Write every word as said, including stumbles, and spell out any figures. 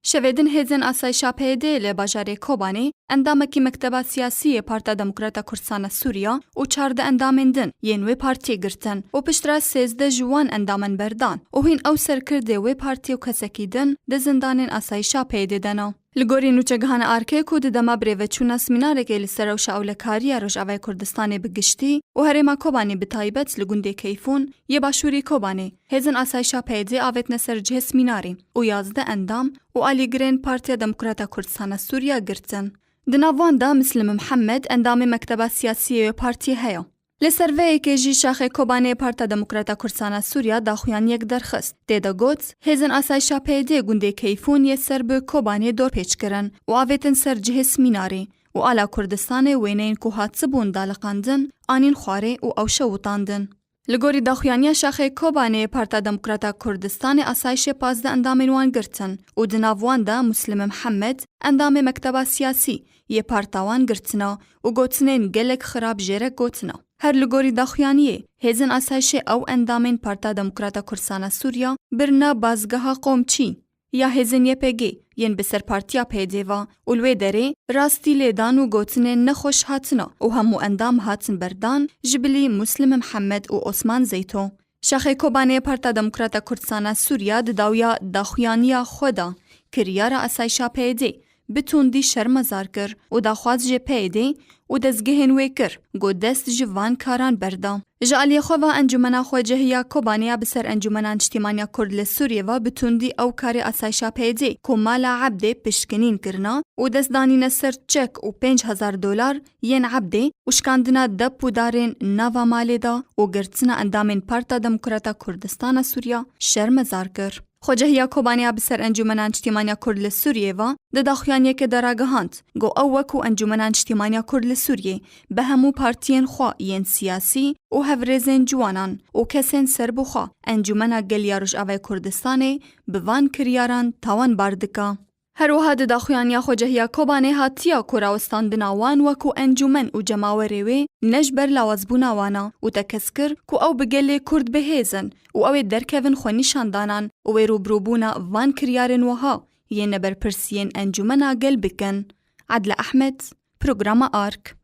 Şevê din hêzên asayişa P Y D'ê li bajarê Kobanê endamekî Mekteba Siyasî yê Partiya Demokrata Kurdistana Sûriya û çardeh endamên din yên wê partiyê girtin û piştre sêzdeh ji wan endaman berdan û hîn ew serkirdê wê partiyê û kesekî din di zindanên asayişa P Y D'ê de ne. Li gorî nûçegihana Arkê ku di dema birêveçûna semînarekê li ser rewşa ewlekariya Rojavayê Kurdistanê bi giştî û herêma Kobanê bi taybet li gundê Keyfûn yê başûrî Kobanê, hêzên asayişa P Y D'ê avêtine ser cihê semînarê û yazdeh endam û alîgirên Partiya Demokrata Kurdistana Sûriya girtin. Di nav wan de Muslim Mihemed endamê Mekteba Siyasî yê wê partiyê heye. Li ser vê yekê jî şaxê Kobanê Partiya Demokrata Kurdistana Sûriya daxuyaniyek derxist. Tê de got, hêzên asayişa P Y D'ê gundê Keyfûn yê ser bi Kobanê dorpêç kirin û avêtin ser cihê semînarê û ala Kurdistanê wêneyên ku hatibûn daliqandin, anîn xwarê û ew şewitandin. Li gorî daxuyaniya şaxê Kobanê Partiya Demokrata Kurdistanê asayişê pazdeh endamên wan girtin û di nav wan de Muslim Mihemed endamê Mekteba Siyasî yê parta wan girtina û gotinên gelek xirab jê re gotina. Her li gorî daxuyaniyê, hêzên asayişê ew endamên Partiya Demokrata Kurdistana Sûriya birina bazgeha Qomçî ya hêzên Y P G yên bi ser partiya P Y D'ê ve û li wê derê rastî lêdan û gotinên nexweş hatina û hemû endam hatin berdan ji bilî Muslim Mihemed û Osman Zeyto. Şaxê Kobanê Partiya Demokrata Kurdistana Sûriya di dawiya daxuyaniya xwe de kiryara asayişa P Y D'ê bi tundî şermezar kir û daxwaz ji P Y D'ê û dezgehên wê kir ku dest ji van karan berda. Ji aliyê xwe ve Encûmena Xwecehiya Kobanê ya bi ser Encûmena Niştîmaniya Kurd li Sûriyê ve bi tundî ew karê asayişa P Y D'ê ku mala Ebdê piştgirîn kirina û dest danîne ser çek û pênc hezar dolar yên Ebdê û şikandina dep û darên nava malê de û girtina endamên Partiya Demokrata Kurdistana Sûriya şermezar kir. Xwecehiya Kobanê ya bi ser Encûmena Niştîmaniya Kurd li Sûriyê ve di daxuyaniyekê de ragihand ku ew wekû Encûmena Niştîmaniya Kurd li Sûriyê bi hemû partiyên xwe yên siyasî û hevrêzên ciwanan û kesên serbixwe Encûmena Gel ya Rojavayê Kurdistanê bi van kiryaran tawanbar dike. Her wiha di daxuyaniya Xwecehiya Kobanê hatiye ku rawestandina wan wekû encûmen û cemawerê wê ne ji ber lawazbûna wan e û tekez kir ku ew bi gelê Kurd bi hêz in û ew ê derkevin xwenîşandanan û wê rûbirûbûna van kiryarên wiha yên neberpirsiyên Encûmena Gel bikin. Edle Ehmed, Programa Ark.